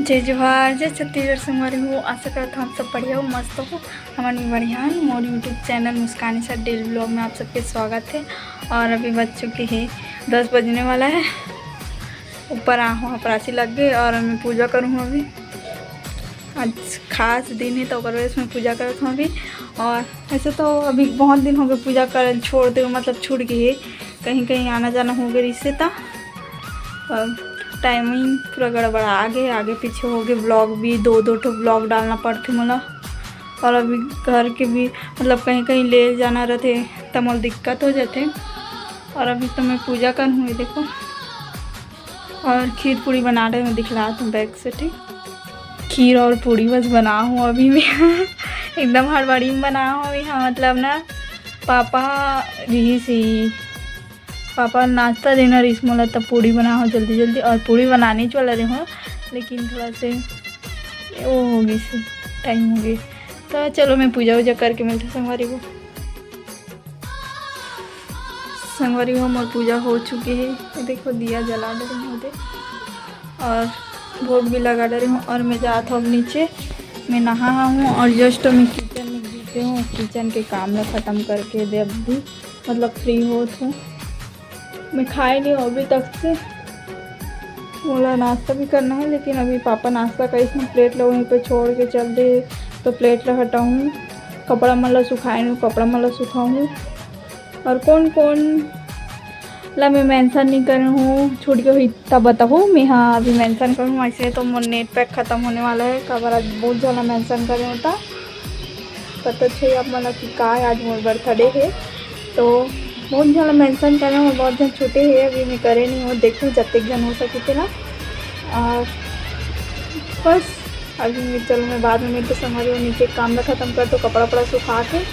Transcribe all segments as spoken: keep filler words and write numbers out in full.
जय जोहार, जय छत्तीसगढ़ संगवारी हो। आशा करत हूँ आप सब बढ़िया हो, मस्त हो। हमन भी बढ़िया हन। मोर YouTube चैनल मुस्कानी सा डेली व्लॉग में आप सबके स्वागत है। और अभी बज चुके हैं, दस बजने वाला है। ऊपर आहूँ, हपरासी लग गए और मैं पूजा करूँ अभी। आज खास दिन है तो ओकर वजह से मैं पूजा करत हूँ अभी। और ऐसे तो अभी बहुत दिन हो गए पूजा कर छोड़ दे, मतलब छूट गई है, कहीं कहीं आना जाना हो गए, इससे तो अब टाइमिंग पूरा गड़बड़ा गए, आगे पीछे हो गए। व्लॉग भी दो दो ठो व्लॉग डालना पड़थे मोला। और अभी घर के भी मतलब कहीं कहीं ले जाना रहथे त मोला दिक्कत हो जाथे। और अभी तो मैं पूजा कर हूँ, ये देखो। और खीर पूड़ी बना रहे हूँ, दिखला तुम बैक से, ठीक। खीर और पूड़ी बस बना हूँ अभी मैं। एकदम हड़बड़ी में बना हूँ अभी। हाँ, मतलब ना, पापा रिहिस ही, पापा नाश्ता देना रहिस मोला, तब पूड़ी बना हूँ जल्दी जल्दी। और पूड़ी बनाने च वाला रहे हूँ, लेकिन थोड़ा से वो हो गई से, टाइम हो गई। तो चलो, मैं पूजा वूजा करके मिलते संगवारी को। संगवारी हो, मोर पूजा हो चुके है। ये देखो, दिया जला डरे हूँ दे और भोग भी लगा डरे हूँ। और मैं जात हूँ अब नीचे, मैं नहा हूँ और जस्ट मैं किचन में घुसे हूँ, किचन के काम ला खत्म करके दे अब भी, मतलब फ्री होत हूँ। मैं खाए नहीं हूँ अभी तक से, मोला नाश्ता भी करना है, लेकिन अभी पापा नाश्ता करिस, मैं प्लेट ला वहीं पे छोड़ के चल दे, तो प्लेट ला हटाऊँ, कपड़ा मन ला सुखाए नहीं हूँ, कपड़ा मन ला सुखाऊँ। और कौन कौन ला मैं मेंशन नहीं करे हूँ, छूट के हुई तब बताहूँ। मैं हाँ अभी मेंशन करूँ, ऐसे तो मोर नेट पैक खत्म होने वाला है, काबर आज बहुत ज़्यादा मेंशन करे होता। पता छे आप मन ला कि का है, आज मोर बर्थडे है, तो बहुत झन ला मेंशन करे हूँ, बहुत झन छूटे है, अभी मैं करे नहीं हूँ, देखूँ जतेक झन हो सके तेला। और बस अभी मैं, चलो मैं बाद में मिलते संगवारी हो, नीचे काम ला खत्म कर तो कपड़ा वपड़ा सुखा के,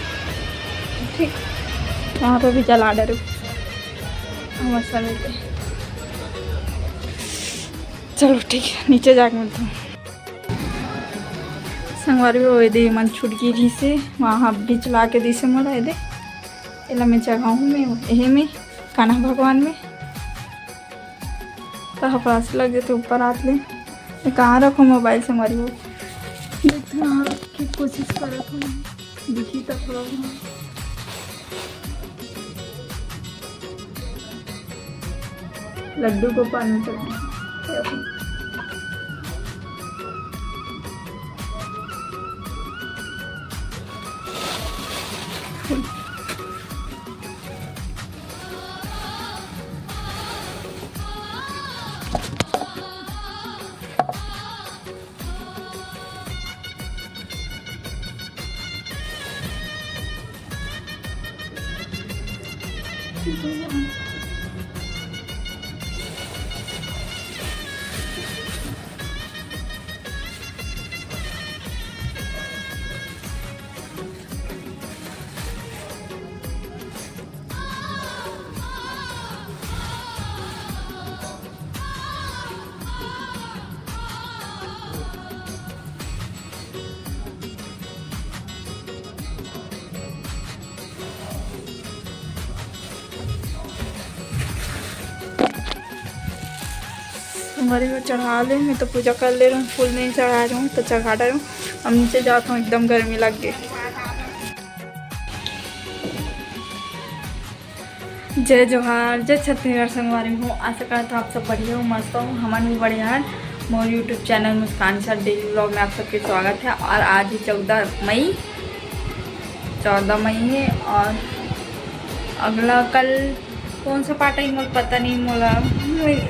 ठीक। वहाँ पे भी चला डरे हमारे समेत। चलो ठीक है, नीचे जाके मिलते हैं। संगवारी हो, एदे मन छुटकी रहिसे, वहाँ बिचला के दिसे मोला एदे। एला मैं जगाहूँ मैं एहे में, कान्हा भगवान में। तो हपरास लग जते ऊपर आत ले। मैं कहाँ रखूँ मोबाइल संगवारी हो? देखते हैं, हाँ, रखे कोशिश करत हूँ। दिखी तो थोड़ा बहुत। लड्डू गोपाल में चलते हैं। हमारे को चढ़ा ले, मैं तो पूजा कर ले रहा हूँ, फूल नहीं चढ़ा रहा हूँ तो चढ़ा रहा हूँ। अब नीचे जाता हूँ, एकदम गर्मी लग गई। जय जोहार, जय छत्तीसगढ़ संगवारी हो। आशा करत हूँ आप सब बढ़िया हो, मस्त हो। हमन भी बढ़िया हन। मोर YouTube चैनल मुस्कान सा डेली व्लॉग में आप सबके स्वागत है। और आज ही चौदह मई, चौदह मई है और अगला कल कौन सा पाटा ही मोला पता नहीं, मोला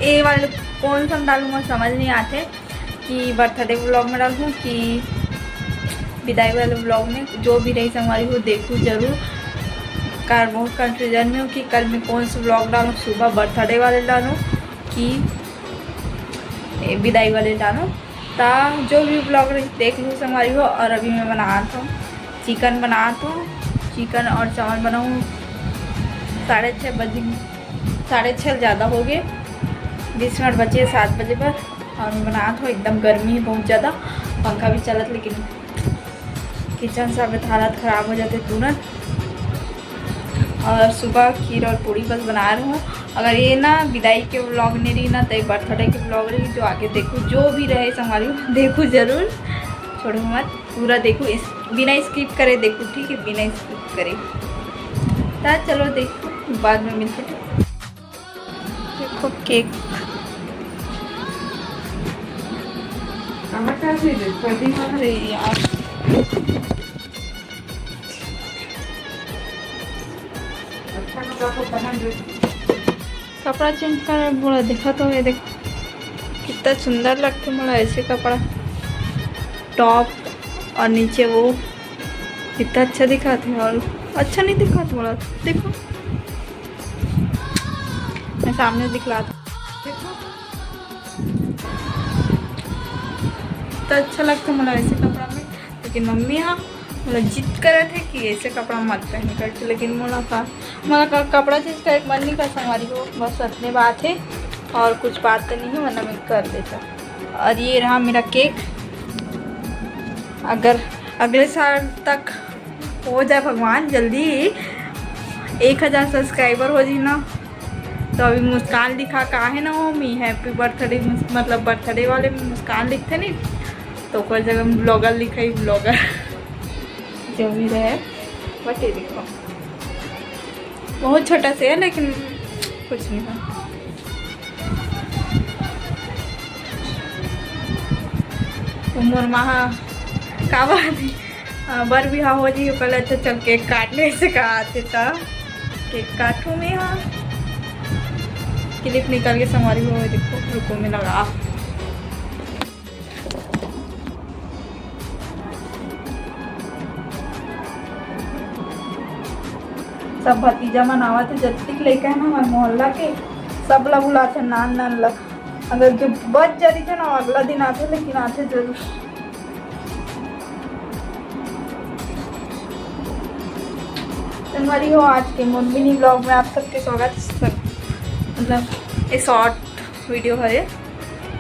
ए वाले कौन सा डालूँ, मोला समझ नहीं आते। कि बर्थडे व्लॉग में डालूँ कि विदाई वाले व्लॉग में, जो भी रही संगवारी हो, देखूँ जरूर। कार बहुत कन्फ्यूजन में हूँ कि कल मैं कौन सा व्लॉग डालूँ, सुबह बर्थडे वाले डालूँ कि ए, विदाई वाले डालूँ। ता जो भी व्लॉग रही देख लूँ संगवारी हो। और अभी मैं बनात हूँ चिकन, बनात हूँ चिकन और चावल बनाऊँ। साढ़े छः बजे, साढ़े छः ज़्यादा हो गए, बीस मिनट बचे सात बजे पर। और मैं बनात हूँ, एकदम गर्मी है बहुत ज़्यादा, पंखा भी चलत, लेकिन किचन सब हालत ख़राब हो जाते तुरंत। और सुबह खीर और पूड़ी बस बना रही हूँ। अगर ये ना विदाई के व्लॉग नहीं रही ना, तो एक बर्थडे के व्लॉग रही, जो आगे देखो, जो भी रहे संगवारी हो, देखो जरूर, छोड़ो मत, पूरा देखो, इस बिना स्किप करे देखो, ठीक है, बिना स्किप करे। तो चलो देखो, बाद में मिलते हैं। देखो केक, अरे यार, कपड़ा चेंज करे बोला, देखा तो ये देख, कितना सुंदर लगता मोला ऐसे कपड़ा, टॉप और नीचे वो, कितना अच्छा दिखाते हैं। और अच्छा नहीं दिखाते मोला, देखो, मैं सामने दिखलाता, देखो, तो अच्छा लगता मोला ऐसे कपड़ा में। लेकिन मम्मी हा मोला जिद करे थे कि ऐसे कपड़ा मत पहन करके, लेकिन मोला का, मोला का, कपड़ा चेंज का एक मन नहीं कर संगवारी हो, बस इतने बात है और कुछ बात तो नहीं है, वरना मैं कर देता। और ये रहा मेरा केक। अगर अगले साल तक हो जाए भगवान जल्दी ही एक हज़ार सब्सक्राइबर हो जी ना, तो अभी मुस्कान लिखा का है ना हो मी, हैप्पी बर्थडे, मतलब बर्थडे वाले में मुस्कान लिखते नहीं, तो ओकर जगह में ब्लॉगर लिखा ही, ब्लॉगर। जो भी रहे, बट ये देखो, बहुत छोटा से है, लेकिन कुछ नहीं है। तो मोर माँ हा का बात है, अ, बर बिहाव हो जी, पहले अच्छा चल केक काट ले, ऐसे कहा थे, तो केक काटू मैं हा। क्लिप निकाल के संगवारी हो, देखो, रुको, मैं लगा। सब भतीजा मन आवत हे, जतिक लइका हे ना हमर मोहल्ला के, सब ला बुलाथे, नान नान ला। अगर जो बच जरी थे ना, अगला दिन आथे, लेकिन आथे जरूर। संगवारी हो, आज के मोर मिनी ब्लॉग में आप सबके स्वागत हे। सब, मतलब, ये शॉर्ट वीडियो हरे,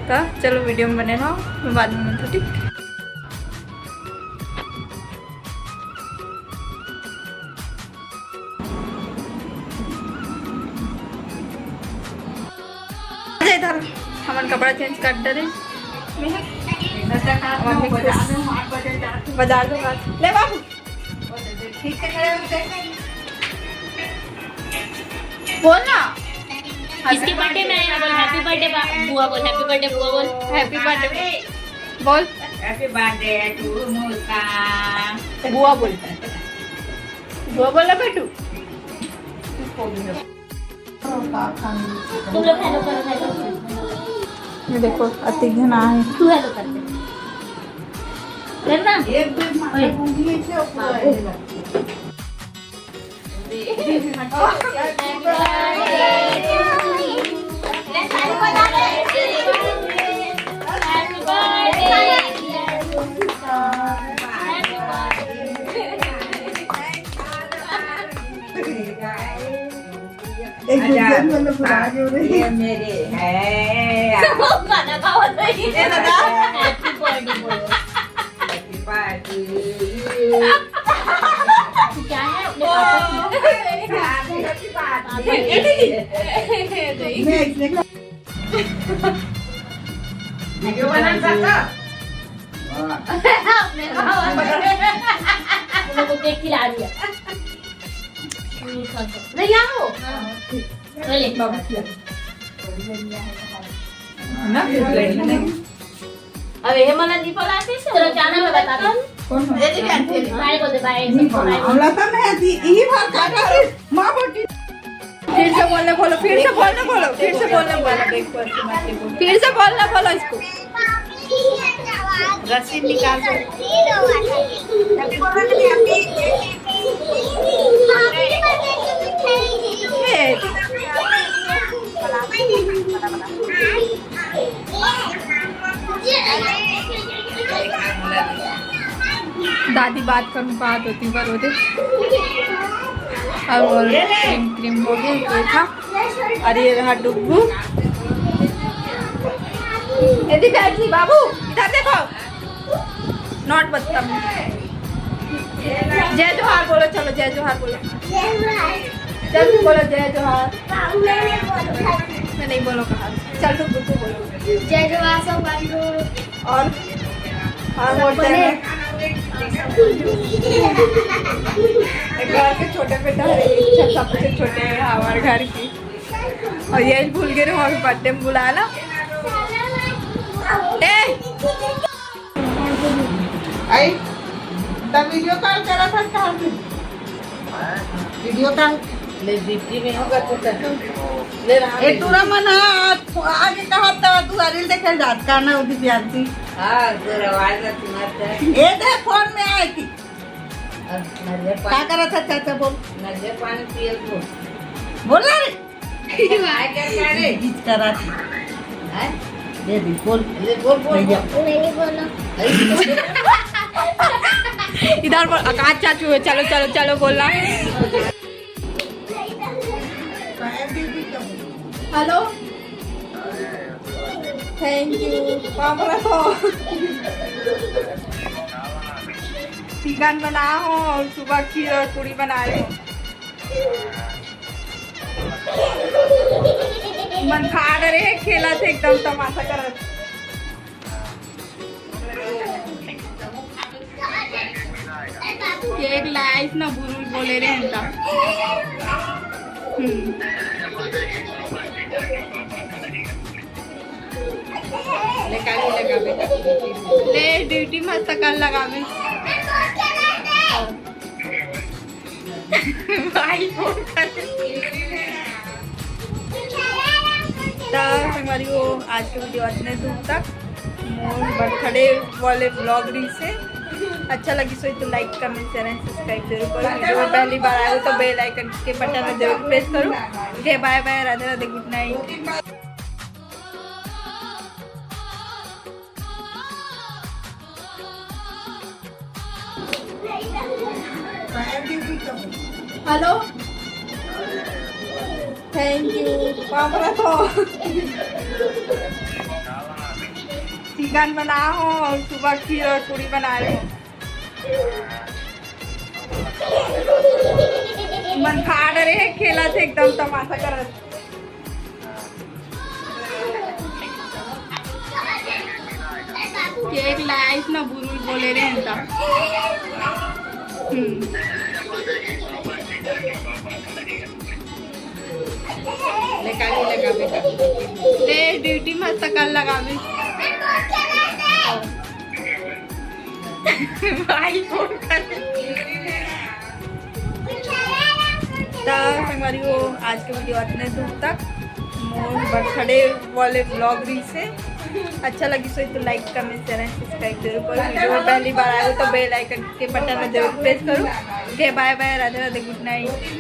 तो चलो वीडियो में बने रहो, मैं बाद में मिलती हूँ, ठीक? अच्छा, इधर हमन कपड़ा चेंज कर डरे। मम्मी खुश। बाजार में बात। ले बाबू। ठीक से खड़े हो, बोल ना। किसके बर्थडे में आया? बोल, हैप्पी बर्थडे बा-, बुआ बोल, हैप्पी बर्थडे बुआ बोल। हैप्पी बर्थडे बोल। Happy birthday to मुस्कान। बुआ बोल। बुआ बोल ना बेटू। तुम लोग हेलो करो, हेलो। ये देखो, अतिक झन आए। तू हेलो कर दे। करना? एक बार माता ओए। बूंदी ऐसे ऊपर आने लगती है। एक अच्छा, दूसरे में लोग बुला हाँ, के उन्हें ये मेरे है। वो गाना गाओ तो ये। ये दादा। Happy birthday बोलो। Happy birthday। क्या है अपने पापा की? Happy birthday। मैं इसलिए वीडियो बना सकता? अपने पापा। हम लोग को केक खिला दिया। नहीं आओ। हाँ। बोले। ना, फिर प्लेट में। अबे, हे मला नहीं पलाते से। चलो, क्या नाम है, बता दो। कौन है? बाय बोल दे, बाय। नहीं बोला। बाय बोल। हम लता में है, दी, यही बात काटा है। माँ बोटी। फिर से बोलने बोलो, फिर से बोलने बोलो, फिर से बोलने बोलो। फिर से बोलने बोलो इसको। रसीद निकाल दो। दादी बात करूँ, बात होती पर होते। अब और क्रीम क्रीम हो गया, ये था। और ये रहा डुग्गू। ये देख, बैठ नहीं बाबू, इधर देखो। Not बदतमीज। जय जोहार बोलो, चलो जय जोहार बोलो। चल, तू बोलो जय जोहार। मैं नहीं बोलूँ कहा। चल, तू, तू बोलो। जय जोहार, सब भाई लोग। और, और सबको बोलते हैं। घर के छोटे बेटा है, सबसे छोटे है हमारे घर की। और ये भूल गए रहे, हमारे बर्थडे में बुलाना। ए! आई, तब वीडियो कॉल करा था कहाँ से? Video call. ले, दीप्ति में होगा तो कर। ले रहा ए, है। तूरा मन हा, आज, आगे कहा था, तू रील देखे जात का ना, उदी प्यार थी। हाँ, तोर आवाज ना सुनात है। ए, दे, फोन में आए थी। अब नरियर का पानी, करा था, चाचा, बोल। नरियर पानी पिए को। बोल ना रे। आय क्या करे? गीत करा थी। हैं? दे दी, बोल। ले, बोल, बोल, भैया। बोल। मैं नहीं बोला। अरे, इधर बोल, आकाश चाचू है, चलो, चलो, चलो, बोलना। हेलो। Thank you. बाप रे, तो चिकन बना हो और सुबह खीर और पूरी बना रहे हो। मन खा रहे हैं, खेला थे एकदम तमाशा करत। केक लाइस ना बुरुल बोले रे अंता। हम्म। ले काली लगावे। ले ड्यूटी मस्त कर लगावे। भाई फोन कर। तो हमारी वो आज के वीडियो इतने दूर तक। मोर बर्थडे वाले व्लॉग रही से अच्छा लगी सो तो लाइक, कमेंट, शेयर एंड सब्सक्राइब जरूर करो। वीडियो में पहली बार आए हो तो बेल आइकन के बटन में जरूर प्रेस करो। ओके, बाय बाय, राधे राधे, गुड नाइट। हेलो। Thank you. बाप रे, तो चिकन बना हो और सुबह खीर और पूरी बना रहे हो। मन खा रहे हैं, खेला थे एकदम तमाशा करत। केक लाइस ना बुरुल बोले रे अंता। हम्म। ले काली लगावे। ले ड्यूटी मस्त कर लगावे। भाई फोन कर। तो हमारी वो आज के वीडियो इतने दूर तक। मोर बर्थडे वाले व्लॉग रही से अच्छा लगी सो तो लाइक, कमेंट, शेयर एंड सब्सक्राइब जरूर करो। वीडियो में पहली बार आए हो तो बेल आइकन के बटन में जरूर प्रेस करो। ओके, बाय बाय, राधे राधे, गुड नाइट।